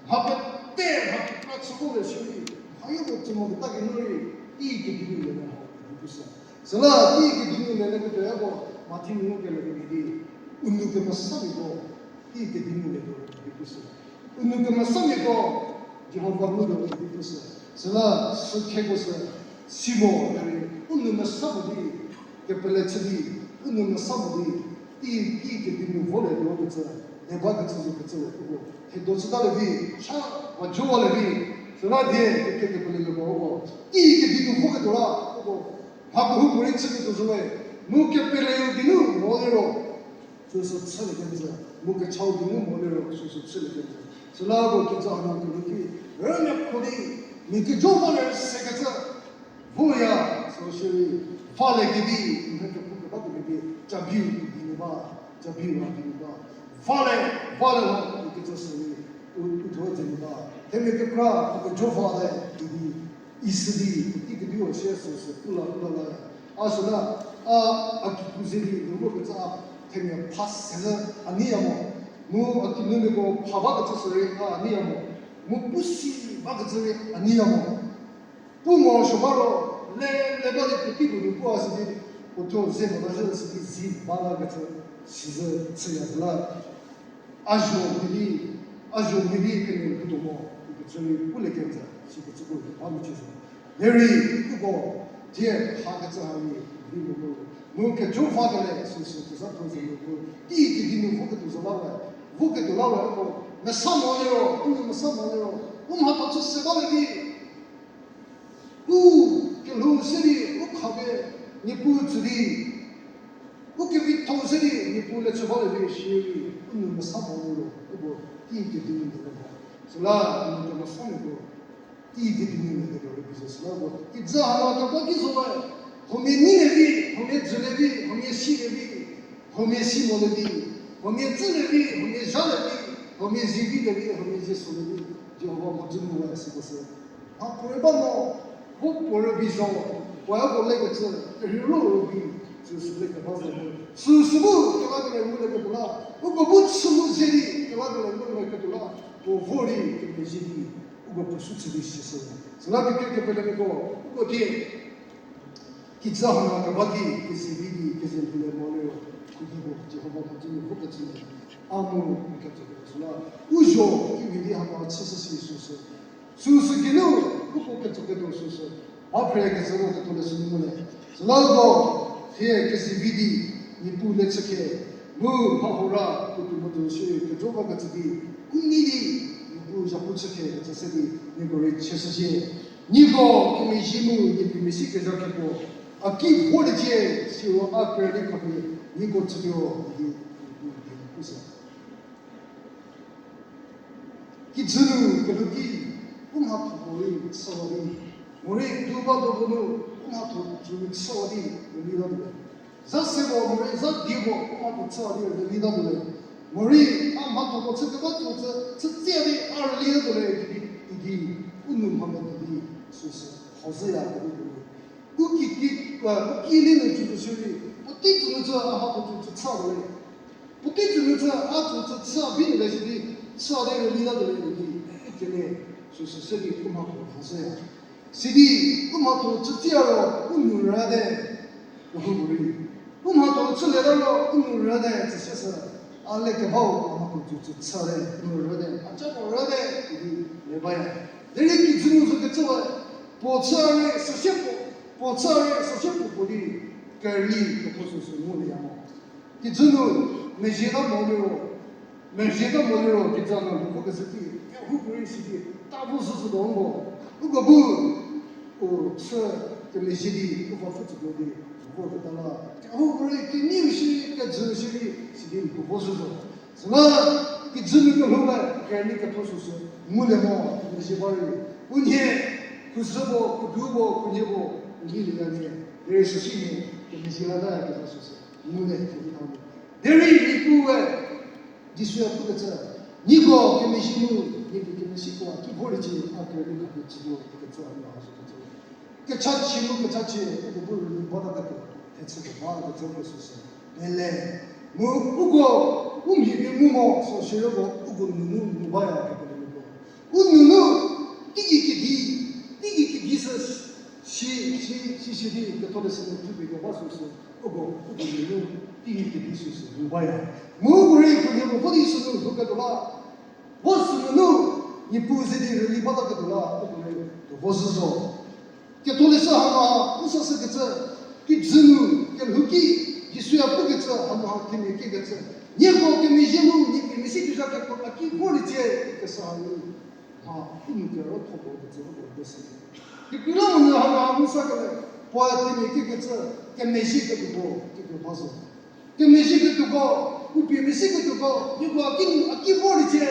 mha pete, mha kekra chü vo le shierei, mhayo puo tsü mo keta geinu rei, tei kedi nu le le mo idi pushü. Süla tei kedi nu le le ketuoyako, Mathi nu ngukeliemia di, u nou kemesamia puo, tei kedi nu le tuo idi pushü. U nou kemesamiako, Jihova ngutuo idi pushü. Süla sükhieko sü, si mo derei, u nou mesa mo di, kepele chü di, u nou mesa mo di, tei, tei kedi nu vo le tuo kecü, le bakecü zo kecü le uko, thedo chüta le vi, cha, va jowa le vi, süla die, kekre kepelemoko uko, tei kedi nu voketuo la, uko, mha kehoupuorei chüketuo zo we, mu kepeleu geinu mo liro, süsü chülie kenjü, mu kechau geinu mo liro, süsü chülie kenjü. Süla uko kijü hanu kelhou ki, rünyü kho di, mia kejo va le sekecü, voya, süsürei, va le kevi, mha kepu keba kevi, cabiu di nu ba, cabiu ra di nu ba, va le, va le la, ikecü sürei, u, u thuo dze nu ba, themia kekra, mia kejo va le, idi, isü di, puotei kediu sie süsü, pu la, pu la la, a süla, a, a kikru ze di, nu vo kecü a, themia pha sezhü, a neiya mo, mu a kinumiako pha bakecü sürei, a, a neiya mo, mu pu si bakecü rei, a neiya mo. Pu morosuo ba ro, le, le ba di puotei puo nu pu a sü di, puo thuo ze mota zhü sü di zi ba la kecü, sizhü chüya zhü la. A zho mhie di, a zho mhie di kenie lhoutuo mo, ikecü rei pulie kenjü, sikecü puo ba mecie zo. Derei, uko, thie, hakecü ha rei, vi mo mu, mu kejo va kele, süsü kezhatho ze nu pu, tei kedi nu voketuo zo la we, voketuo la we uko, mesa mo liro, u nou mesa mo liro, u mhatho chü se ba le di, u kelhou se di, u khapie, Niepuu tsü di, u kevitho se di, Niepuu le chü ba le di shierei, u nou mesa mo liro, uko, tei kedi nu le mo. Süla, u nou kemesamiako, tei kedi nu le ketuo rei bizü süla uko, kijü hanu keba ki zo we, huomia nei le vi, huomia dzü le vi, huomia si le vi, huomia si mo le vi, huomia tsü le vi, huomia zha le vi, huomia zivi le vi, huomia zieso le vi, Jihova mhodzü nu we süko sü. Mha puorei ba mo, vo puo rübei zo, puoe uko lekecü, kerheiro rübei, süsü lekeba zo mu. Süsü bu kelakelie ngulie ketuo la, uko bu chü mu ze di, kelakelie ngulie ketuo la, puo vo di, kemezhie di, uko puo sü chü di sishü. Süla kekre kepelemiako, uko thie, kijü hanu keba ki, kezivi di, keze lhou le mo liro, khudibo, Jihova mhodzü nu vokecü nu, a mu, ketsokecü süla, u zho, kimhie di hako chüshü si süsü. Süsü geinu, uko ketsoketuo süsü. Ba phre kecü ro ketholeshü nu mo le. Süla uko, thie kezivi di, Niepuu le chükhe, mu mha hora, puotou mhodzü shierei kejo bakecü di, u nei di, Niepuu zhapu chükhe kecü se di, nieko rei cheshücie. Nieko kemezhie mu nie kemesi kezha keko, a ki vorliecie, siro a kerü di khapie, nieko chütuo, idi, idi, idi, pushü. Kijü nu kelhou ki, u mhatho puorei chüwa di, morei tuo ba do bu nu, u mhatho puorei chüwa di, rüli tatuo le. Za se puo, morei za die puo, u mhatho chüwa di, rüli tatuo le. Morei a mhathoko chü keba tuo chü, chütse di, a rüli tatuo le, idi, idi, u nou Mohammed di süsü hozüya kedi kedi. U ki ki, u ki li nu cü cü shierei, puotei tsü nu cü a ha puo cü cü cha le. Puotei tsü nu cü a cü cü cha bi le sidi, cha de rüli la de le di, ikele süsü se di u mhatho hozüya. Sidi u mhatho chütsiya ro u nu rüte, kehoupuorei. U mhatho chülieta ro u nu rüte, tsüseshü. A le kebau a mhatho cü cü chüte, u nu rüte, a ca puo rüte, idi le baya. Derei kijü nu zo kecü we, puo chü rei süsie puo, puo chü rei süsie puo puo di, kerüli ketho süsü ngulieya mo. Kijü nu, mezhie ta mo liro, mezhie ta mo liro, kijü nu lhou kezhü ki, kehoupuorei sidi, ta vo zhü zhü do mo. Uko bu, u chü kemezhie di, u va pfü tsütuo di, vorketa la. Kehoupuorei kenieu shierei, kejü shierei, sidi lhou vo zhü zo. Süla, kijü nu kelhou we, kerüli ketho süsü, ngulie mo, mezhie ba rei. U nhie, khuzhü bo, khudu bo, khunhie bo, u nyi lieya nhie, derei süsie nhie, kemezhie la ta ya keza süsü. Ngulie thedi tha mo. Derei Niepuu we, Jisue pukecü, nieko kemezhie mu, nieko kemezhieko a ki vorliecie, a kerüli khapie tsütuo ikecü hanu ha zo kecü. Kechachie mu kechachie, uko bu rüli bataketuo, thechü keba kecü uko süsü pele. Mu uko, u mhi pie ngu mo, süsü siro uko, uko nunu ngu baya kepelemiako. U nunu, teigei kedi, teigei kedi sü, si, si, si, si di, ketholeshü nu thupie keba süsü, uko, uko nunu, teigei kedi süsü ngu baya. Mu uko rei khunhie puo vo di sünu lhouketuo la, vo sünunu, Niepuu ze di rüli bataketuo la, uko rei tuo vo zhü zo. Ketholeshü hanu ha, u sashükecü, kijü nu, kelhou ki, Jisue pukecü hanu ha themia kiekecü. Nieko kemezhie mu, nie kemezhie kezha keko a ki vorliecie, ikeshü hanu. Mha, u nu kerütho puo kecü uko de sü. Kekreilamonyü hanu ha mu sakele, puoe themia kiekecü, kemezhieketuoko, kituo ba zo. Kemezhieketuoko, u pie mezhieketuoko, nieko a kinu a ki vorliecie,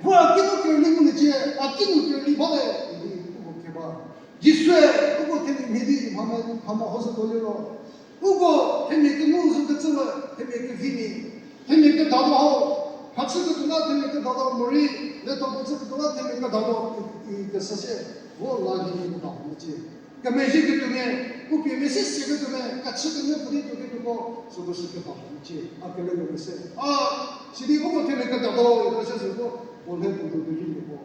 vo a kinu kerüli nguliecie, a kinu kerüli bale, idi uko keba. Jisue, uko themia mhie di, mha me, mha meho zhütuo liro. Uko themia kengu zhükecü we, themia kevimia, themia kedatuo hau, mhachüketuo la themia kedatuo morei, letho puo chüketuo la themia kedatuo, i, i kesü sie, vo la di kedatuo mecie. Kemezhieketuomia, u pie mezhie seketuomia, kechü kenyü puo di tuoketuoko, süko sü kedatuo mecie, a keleko mese. A, sidi uko themia kedatuo, ita sie süko, puo le puo tuo kevimiako.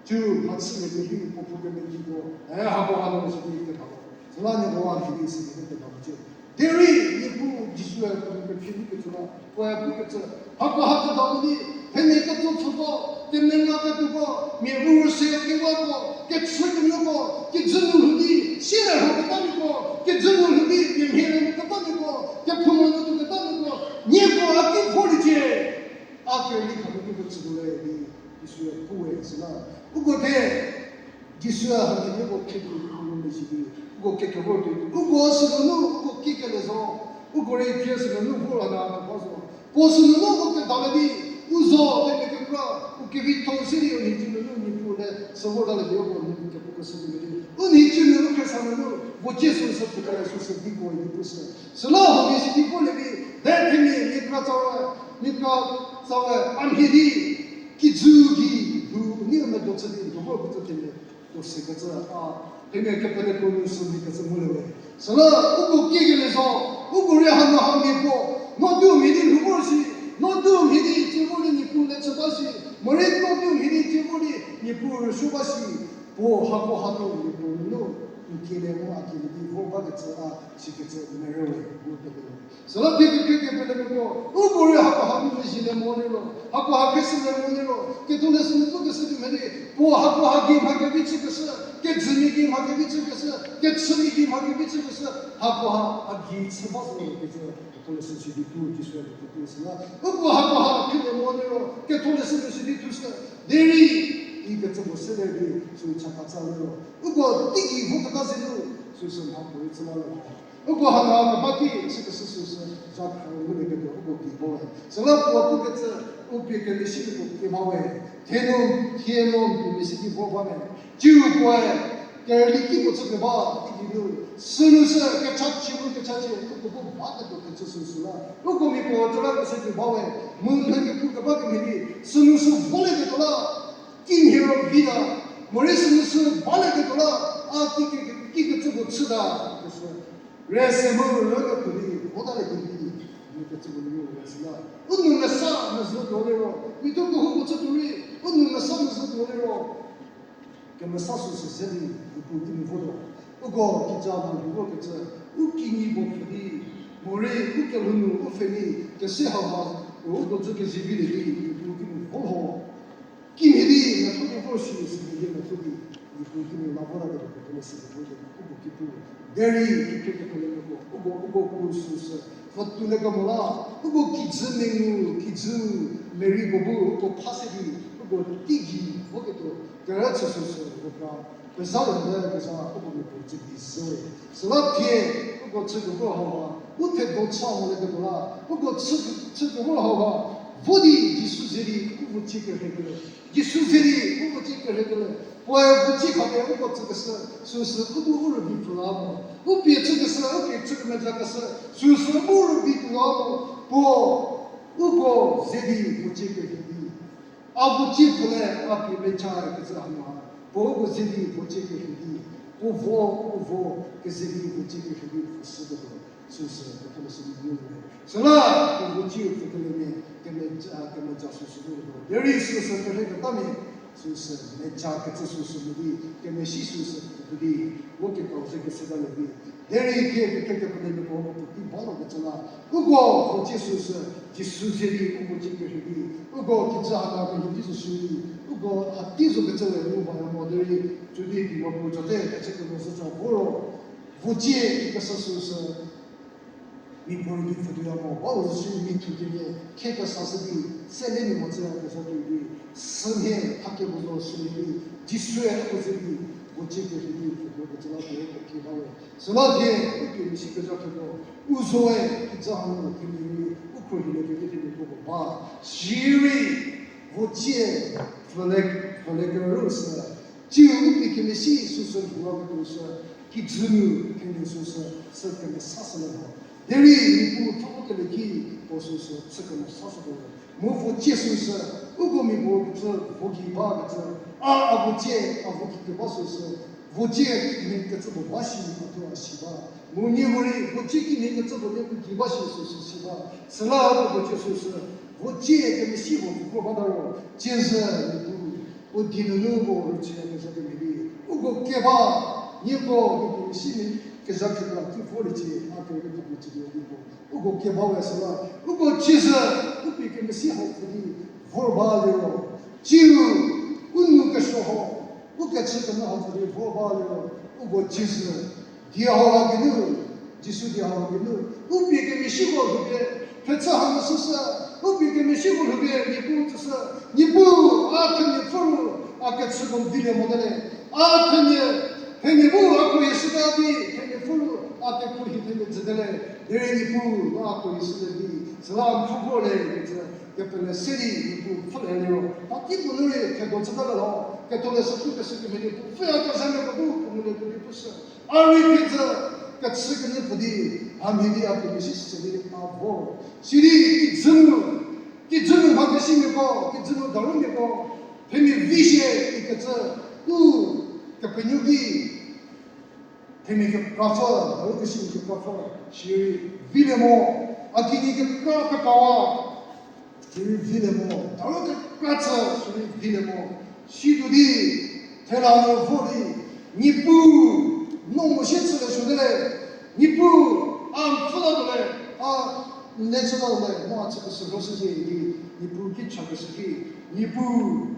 Cü mhachümia kevi puo phou kemezhiko, e, hako hanu sidi kedatuo. Süla nieko a mhie di sidi kedatuo mecie. Derei Niepuu Jisue puo nu kephi di kecü la, puoe pukecü, hako ha kedatuo di, themia ketso pfüko, kemenga ketuoko, mia u rüse kewako, kechü kenyüko, kijü nu lhou di, siele rhoketamiako, kijü nu lhou di, mia mhie rei nu ketamiako, kephouma nu tuoketamiako, nieko a ki vorliecie. A kerüli khapie kiko chütuo le di, Jisue puwe süla. Uko the, Jisue hanie nieko khedi uko nu mezhie di, uko kekevor di, uko sünunu, uko kikele zo, uko rei thie sünunu vor la na ba zo. Puo sünunu uko kedale di, u zo, themia kekra, u kevitho se di u nhicumia nu Niepuu le, sü vorta le di uko nu kepukeshü di le di. U nhicumia nu khriesa nunu, vocie süsü pukele süsü di ko idi pusü. Süla huomia sidi pulie vi, de themia mia kra tsawe, mia kra tsawe, a mhie di, kijü ki, lhou, ni medo chü di, lhou vor kecü themia, tuo sekecü a, themia kepele ko nu sü mhie kecü ngulie we. Süla, uko kikele zo, uko rei hanu hamia puo, no tuo mhie di lhou vor shi, no tuo mhie di tsie vor di Niepuu le chü ba shi, morei no tuo mhie di tsie vor di Niepuu rüsuo ba shi, puo hako hanu Niepuu nu, n kile mu a kile di vor bakecü a, sikecü merü we, mu pele we. Süla thie kekrie kepelemiako, uko rei hako ha nu mezhie le mo liro, hako ha khriesa le mo liro, ketholeshü nu pukeshü di mhie di, puo hako ha gei mha kevi chükeshü, kejümia gei mha kevi chükeshü, kechümia gei mha kevi chükeshü, hako ha a gei chü ba zo kecü, ketholeshü sidi thu, Jisue di thu süla, uko hako ha khrie le mo liro, ketholeshü nu sidi thushü, derei, ikecü puo se le di, sü chaketsa liro, uko teigei voketa ze nu, süsü mhapuorei chü la liro. Uko hanu ha keba ki chükeshü süsü, za khrüu ngulieketuo uko gei ba we. Süla puo pukecü, u pie kemezhie di puo ki ba we. Thie nu, thie nu, pie mezhie di vor ba me. Ciu puoe, kerüli ki puo chü keba, idi nu. Sünu sü, kechachie mu kechachie, uko bu baketuo kecü süsü la. Uko mia puo cü la kese ki ba we. Mu lhü kepu keba kemhie di. Sünu sü volieketuo la. Kimhie ro vi la. Morei sünu sü balieketuo ki, ki, kikecüko chüta, kese. Rese mu rüketuo di, vota le kevi, kikecüko nu rese la. U nou mesa mezhü tuo liro, mi thuo kehouko chütuo rei, u nou mesa mezhü tuo liro. Kemesa süsü se di, Niepuu kinu votuo. Uko kicha mha lhou vokecü, u kinyi puo pfü di, morei u kelhou nu u pfhe di, kese hauha, uko dzü kezivi le di, Niepuu kinu vo lho. Kimhie di, methuo di vor shi, sümhie di methuo di, Niepuu kinu la vota kepekele sü di vo di, uko ki pu. Derei, kikre kepelemiako, uko, uko pu süsü, pfütuo le kemo la, uko kijü mengu, kijü, Mary ko bu, uko pha se di, uko teigei voketuo, kerüchü süsü, uko kra, pezha rünyü kezha, uko mia puo tsü di zhüwe. Süla thie, uko chü kevor hauha, u thedo cha mo le ketuo la, uko chü, chü kevor hauha, vo di Jisu ze di, u vocie kerhekele. Jisu ze di, u vocie kerhekele. Puoe vocie khapie uko tsükeshü, süsü u bu u rübei pfü la mo. U pie chükeshü, u pie chü kemejakeshü, süsü u rübei pfü la mo. Puo, uko ze di vocie kerhei di. A vocie pfüle, a pie mecha kecü hanu ha. Puo uko ze di vocie kerhei di. Puo vo, uko vo, keze di vocie kerhei di pfüshüketuo. Süsü, kepele sü di nu le. Süla, puo vocie pfü kele mi, keme, a, kemeja süsü nu le. Derei süsü kerhei keta mi, süsü, meja kecü süsü mo di, kemesi süsü pfü di, wo kekau ze kese ta le di. Derei thie kekre kepelemiako puotei ba lo kecü la, uko vocie süsü, Jisu ze di, u vocie kerhei di, uko kijü haka kehou di zo shierei, uko hatei zo kecü we ngu baya mo derei, cü di pie mo pu zote kecü kemo zütsa voro, vocie kesa süsü, mia puorei pfhütuoya mo, ba u zo shierei mi thu kenie, khe kesa se di, se le mia mo tsüya kesa tuo di, sümhie, thakebo zo sümhie di, Jisue uko ze di, vocie kerhei di pfhütuo kecü la puo uko ki ba we. Süla thie, u kemesi kezha keko, u zoe, kijü hanu themia rei, u khruohi le kevi themiako ba. Sirei, vocie, pfüle, pfüle kerü sü, tsiu u pie kemesi süsü lhouwa ketuo sü, kijü nu themia süsü, sü kemesa sü le ho. Derei Niepuu thako kele ki, puo süsü, chü kemesa sü le. Mu vocie süsü, uko mia puo kecü, vo gei ba kecü, a, a vocie, a vo gei keba süsü, vocie kimhie kecü puo ba shi, a thuo a si ba. Mu nie morei, vocie kimhie kecü puo nie puo gei ba shi süsü si ba. Süla uko vocie süsü, vocie kemesi puo puo bata ro, tsiezhü Niepuu, puo di nunu puo rüchüyakezha kemhie di, uko keba, nieko, nieko si mi kezha keba ki vorliecie, a kerü keba chülie di puo. Uko keba we süla, uko tsiezhü, u pie kemesi hau pfü di vor ba liro. Tsiu, u nou kesuo ho, u kechü kenyü hau pfü di vor ba liro. Uko tsiezhü, die hau ha geinu, Jisu die hau ha geinu, u pie kemesiko lhoupie, thechü hanu süsü, u pie kemesiko lhoupie, Niepuu tsüshü, Niepuu, a themia pfü ru, a kechüko vilie mote le, a themia, themia bu a khruohi shüta di, themia pfü ru, a kekhruohi themia jüte le, derei Niepuu, a khruohi shüte di, süla n pfü vor le, kecü, kepele se di, Niepuu pfhü le liro, mha kipuo nu rei, thedo chüta le lho, ketholeshü pukeshü kemhie di, puo pfhüyakezha miako bu, puo ngulie puo di pushü. A rei kecü, kechü kenyü pfü di, hamhie di a kemesi se di a vor. Sidi kijü nu, kijü nu mha kesimiako, kijü nu darumiako, themia vi shie ikecü, u kepenuo ki, themia kekrapfü, daru kesimia kekrapfü, sirei vilie mo, a kinyi kekra kekawa, sirei vilie mo, daru kekra chü, sirei vilie mo, situo di, thela nu vo di, Niepuu, no mo sie chüle suote le, Niepuu, a n pfhü la tuo le, a n le chü la tuo le, no a chükeshü ro shücie di, Niepuu ki chakeshü ki, Niepuu,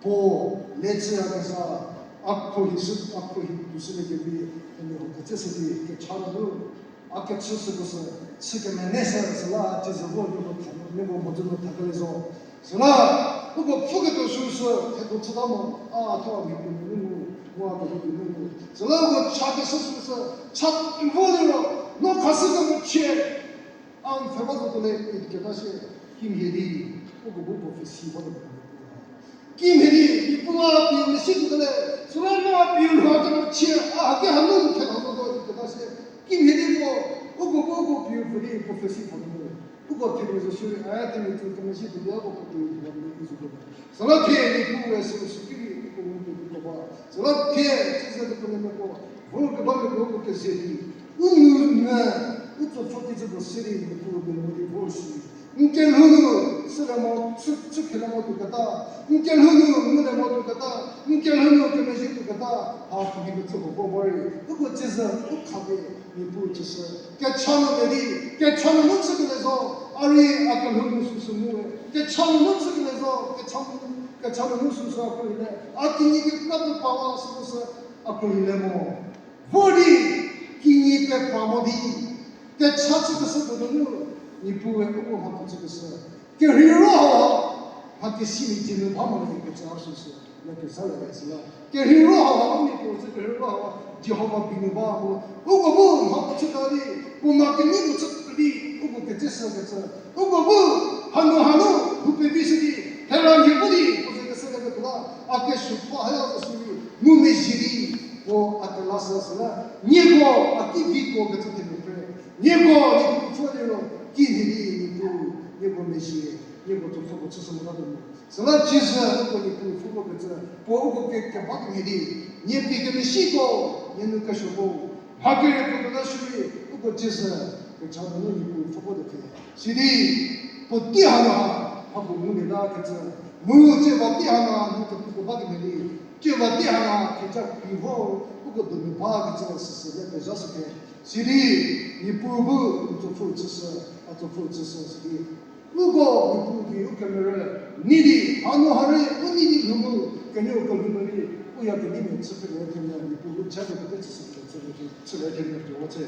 puo le chüyakezha, a khruohi shü, a khruohi tuo shülie kevi, themia hau kecü se di kecha nunu, a kechü süko sü, chü kemene se süla, tsiezhü vo nieko tha, nieko mhodzü nu tha kele zo. Süla, uko pfhüketuo süsü, thedo chüta mo, a thuo a mhi puo nunu, mu a kehou nunu. Süla uko chakeshü süsü, cha tuo vo liro, no khashü kemo chie, a n pfhe ba zotuo le iketa shie, kimhie di, uko bu prophecy ba tuo. Kimhie di, Niepuu a pie mesi tuote le, süla no a pie lhou kemo chie, a haki hanu n pfhe ba zotuo iketa shie, kimhie di puo, uko bu uko pie pfü di prophecy ba tuo. Uko themia zo shierei, a themia tsü kemesi tuo di uko pie lhou kemo chie zo tuo. Süla thie Niepuu we süsü ki di, uko ngu tuo di uko ba. Süla thie, tsiezedipfü nuoko, vorkebamiako uko keze di, u nou nyü, u tsopfü kijü puo se di, Niepuu geinu di vor shi. N kelhou nu, chülie mo, chü, chükhelie mo tuoketa, n kelhou nu, ngulie mo tuoketa, n kelhou nu, kemezhie tuoketa, ha kemhie kecü puo vor rei, uko tsiezedipfü khapie, Niepuu tsüshü. Kecha nu le di, kecha nunu chükelie zo, a rei a kelhou nu süsü ngu we. Kecha nunu chükelie zo, kecha nu, kecha nunu süsü a kelhou le, a kinyi kekra pepawa süko sü a kelhou le mo. Vor di, kinyi pepa mo di, kecha chükeshü puo nunu, Niepuue uko mhatho chükeshü. Kerheiro ha, mha kesimia dzie nu ba mo le kecü a süsü, le kezha le süla. Kerheiro ha, u mia puo tsü kerheiro ha, Jihova bi nu ba mo. Uko bu mha chüta di, puo mha kenyi puo chü di, uko ketseshü kecü. Uko bu, hanu hanu, lhou pevi shü di, thera nhie pu di, puo ze keshü le ketuo la, a kesuo pfü haya zo sirei, ngumezhie di, puo a kelashü süla, nieko a ki viko kecü themia phre. Nieko, Niepuu pfü liro, kinhie di, Niepuu, nieko mezhie, nieko tsopfü puo chüshü motatuo mo. Süla tsiezedipfü uko Niepuu pfü vo kecü, puo uko ke keba kemhie di, nie pie kemesiko, nie nu kesuoko, mha kere puo tuota shierei, uko tsiezedipfü kecha nunu Niepuu pfü vo tuo phi. Sidi, puotei hanu ha, mhapuo ngulieta kecü, mu tsieva tei hanu ha, nu kepu keba kemhie di, tsieva tei hanu ha, theja kri vo, uko donu ba kecü süsü le pezha shü phi. Sidi, Niepuu bu, n tsopfü chüshü, a tsopfü chüshü, sidi, uko Niepuu gei u kemerü, nei di, hanu ha rei, u nei di lhou mu, kenuo kelhou nu rei, u ya keneimia chü pele themia, Niepuu bu cha di pete chüshü pele chü le themia tuo vo chü.